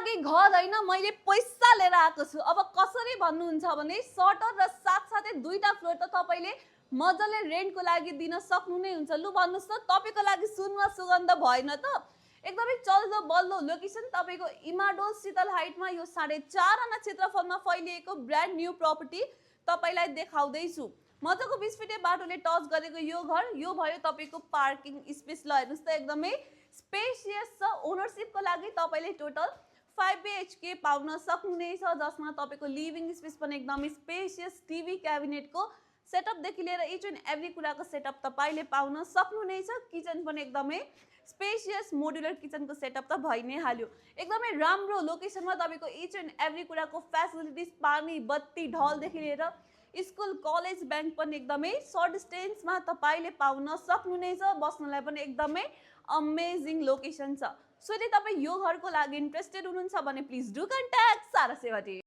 लागि घर हैन मैले पैसा लिएर आएको छु। अब कसरी भन्नुहुन्छ भने सटर र साथसाथै दुईटा फ्लोर त तपाईले मजाले रेन्टको लागि दिन सक्नु नै हुन्छ। लु भन्नुस् त तपाईको लागि सुनमा सुगन्ध भएन त? एकदमै चल्दो बल्दो लोकेसन तपाईको इमाडोल शीतल हाइटमा यो 4.5 आना क्षेत्रफलमा फैलिएको ब्रान्ड न्यू प्रपर्टी तपाईलाई देखाउँदै छु। मजाको 20 फिटे बाटोले टच गरेको यो घर, यो भयो तपाईको पार्किङ स्पेस। ल हेर्नुस् त एकदमै स्पेसियस छ। ओनरशिपको लागि तपाईले टोटल 5 BHK पाउन सक्नुहुनेछ, जसमा तपाईको लिभिङ स्पेस पनि एकदमै स्पेसियस, टिभी क्याबिनेटको सेटअप देखि लिएर इच एन्ड एभ्री कुराको सेटअप तपाईले पाउन सक्नुहुनेछ। किचन पनि एकदमै स्पेसियस मोडुलर किचनको सेटअप त भइ नै हाल्यो। एकदमै राम्रो लोकेसनमा तपाईको इच एन्ड एभ्री कुराको फ्यासिलिटिज, पानी, बत्ती, ढलदेखि लिएर स्कुल, कलेज, बैंक पनि एकदमै सर्ट डिस्टेन्समा तपाईले पाउन सक्नुहुनेछ। बस्नलाई पनि एकदमै अमेजिङ लोकेसन छ। सो यदि तपाई यो घरको लागि इन्ट्रेस्टेड हुनुहुन्छ भने प्लिज डु कन्ट्याक्ट सारा सेवाटी।